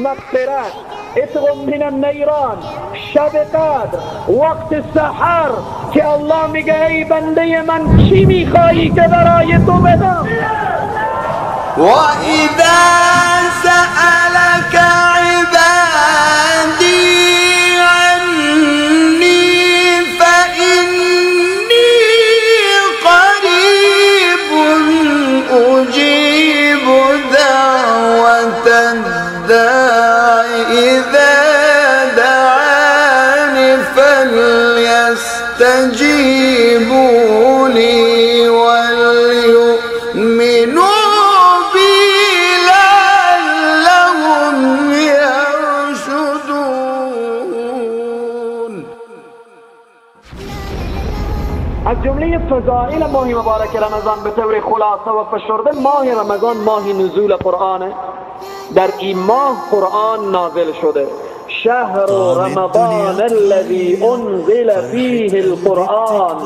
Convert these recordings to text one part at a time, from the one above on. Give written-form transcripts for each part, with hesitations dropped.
مغفرت، عتق من النیران، شب قدر، وقت سحر که الله میگه ای بنده من چی میخوایی که برای تو بدم؟ وَإِذَا سَأَلَكَ عِبَادِي عَنِّي فَإِنِّي قَرِيبٌ أُجِيبُ دَعْوَةَ الدَّاعِ إِذَا دَعَانِ فَلْيَسْتَجِيبُوا لِي وَلْيُؤْمِنُوا بِي لَعَلَّهُمْ يَرْشُدُونَ. از جمله فضائل ماه مبارک رمضان به طور خلاصه و فشرده، ماه رمضان ماه نزول قرآنه. در این ماه قرآن نازل شده. شهر رمضان الذي انزل فیه القرآن.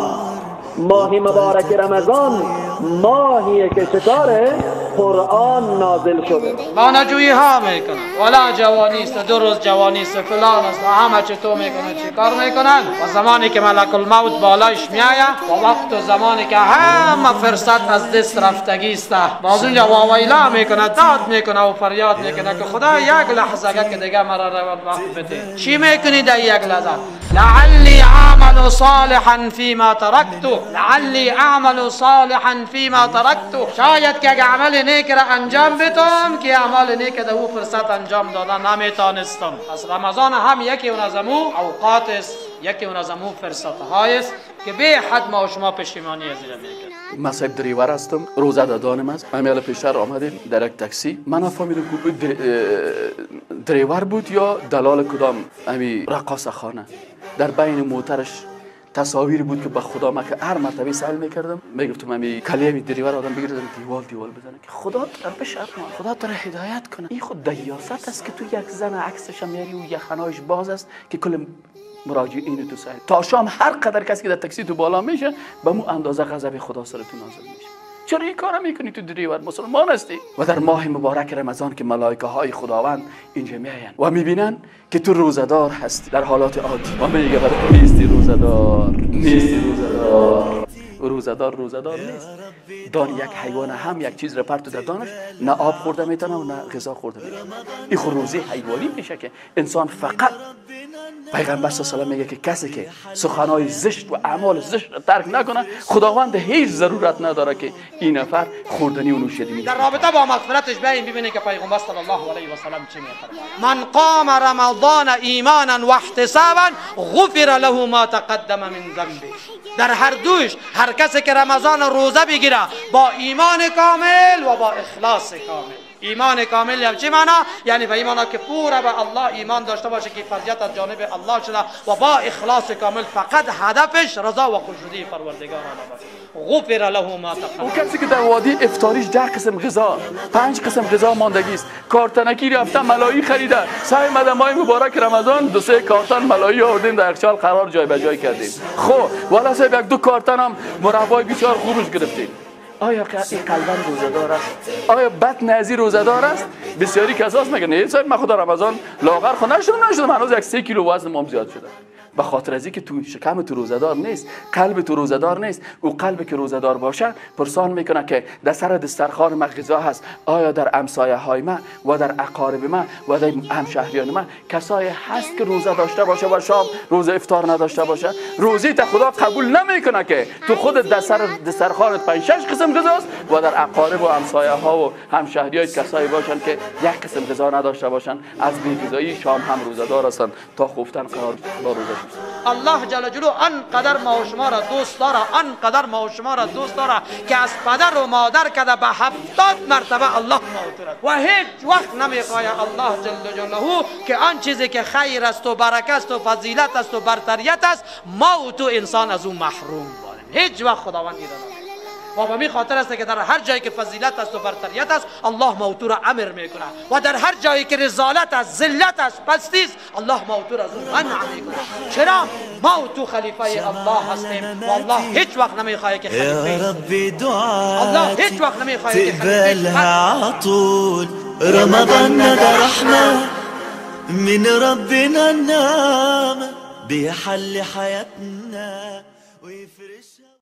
ماه مبارک رمضان ماهیه که چطوره؟ قرآن نازل شده. بانجویی ها میکنن، ولا جوانی است، دو روز جوانی است، فلان است، همه چطور میکنن، چی کار میکنن. و زمانی که ملک الموت بالایش میآید و وقت و زمانی که همه فرصت از دست رفتگی است، باز اونجا واویلا میکنه، داد میکنه و فریاد میکنه که خدا یک لحظه که دیگه مرا وقت بده. چی میکنی در یک لحظه؟ لعلی اعمل صالحا فیما ترکت، لعلی اعمل صالحا فیما ترکت. شاید که اگه عمل نیک را انجام بدم که اعمال نیک در او فرصت انجام دادن نمیتانستم. پس رمضان هم یکی اون از امو اوقات است، یکی اون از امو فرصت های است که به حد ما و شما پشیمانی از این میکنه. من صاحب دریور هستم، روزه دادانم است. من پیشتر آمدیم در یک تاکسی، من نفهمیدم که دریور بود یا دلال کدام امی رقاصه خانه. در بین موترش تصاویر بود که به خدا من که هر مرتبه سأل میکردم میگفتم امی کلیه می دریور آدم بگیردم دیوال دیوال بزنه که خدا تو را بشرمانه، خدا تو را هدایت کنه. این خود دیاست است که تو یک زن عکسش میاری و یخنایش باز است که کل مراجعین تو سأل تا شام هر قدر کسی که در تاکسی تو بالا میشه به مو اندازه غضب خدا سر تو نازل میشه. چرا این کارا میکنی؟ تو دریور مسلمان هستی. و در ماه مبارک رمضان که ملائکه های خداوند اینجا میاین و میبینن که تو روزه‌دار هستی در حالات عادی و میگه برای تو نیستی روزه‌دار، نیستی روزه‌دار، روزه‌دار روزه‌دار نیست. دان یک حیوان هم یک چیز را پرتو در دانش نه آب خورده میتونه و نه غذا خورده میتونه. این خود روزه حیوانی میشه که انسان فقط پیغمبر صلی الله علیه و میگه که کسی که سخنهای زشت و اعمال زشت را ترک نکنه خداوند هیچ ضرورت نداره که این نفر خوردنی و نوشیدنی. در رابطه با مغفرتش بیاین ببینید که پیغمبر صلی الله علیه و سلم چی میفرماید: من قام رمضان ایمانا و احتسابا غفر له ما تقدم من ذنبه. در هر دوش هر کسی که رمضان روزه بگیره با ایمان کامل و با اخلاص کامل. ایمان کامل یعنی چی معنا؟ یعنی به ایمان که پورا به الله ایمان داشته باشه که فرضیت از جانب الله شده و با اخلاص کامل فقط هدفش رضا و خوشنودی پروردگار باشه. غفر له ما تقدم. اون کسی که در وادی افطاریش 10 قسم غذا، 5 قسم غذا ماندگی است، کارتنکی رفته ملایی خریده، سعی مده ماه مبارک رمضان 2 3 کارتن ملایی آوردیم در یخچال قرار جای به جای کردیم. خب والا صاحب 1 2 کارتن هم مربای بیچار خوبش گرفتیم. آیا این قلبا روزه‌دار است؟ آیا بطن ازی روزه‌دار است؟ بسیاری کساس میگن نه صاحب من خدا رمضان لاغر خو نشدم هنوز یک 3 کیلو وزن مام زیاد شده. به خاطر از اینکه تو شکم تو روزه‌دار نیست، قلب تو روزه‌دار نیست. او قلب که روزه‌دار باشه پرسان میکنه که در سر دسترخوان من غذا هست، آیا در همسایه های من و در اقارب من و در همشهریان من کسایی هست که روزه داشته باشه و شام روزه افطار نداشته باشه؟ روزی تا خدا قبول نمیکنه که تو خودت در سر دسترخوانت 5 6 قسم غذاست و در اقارب و همسایه ها و همشهریای کسایی باشن که یک قسم غذا نداشته باشن، از بی‌غذایی شام هم روزه‌دار هستن تا خفتن قرار با روزه. الله جل جلاله انقدر ما و شما را دوست داره، انقدر ما و شما را دوست داره که از پدر و مادر کده به 70 مرتبه الله ما و هیچ وقت نمیخواد الله جل جلاله که آن چیزی که خیر است و برکت است و فضیلت است و برتریت است ما و تو انسان از اون محروم بانیم. هیچ وقت خداوند ایران و به می خاطر است که در هر جایی که فضیلت است و برتریت است الله ما تو را امر میکنه و در هر جایی که رذالت است، ذلت است، پستی است، الله ما تو را از اون منع میکنه. چرا؟ ما تو خلیفه الله هستیم و الله هیچ وقت نمیخواد که خلیفه الله هیچ وقت نمیخواد که خلیفه. رمضان ده رحمة من ربنا النعمة بيحل حياتنا ويفرشها.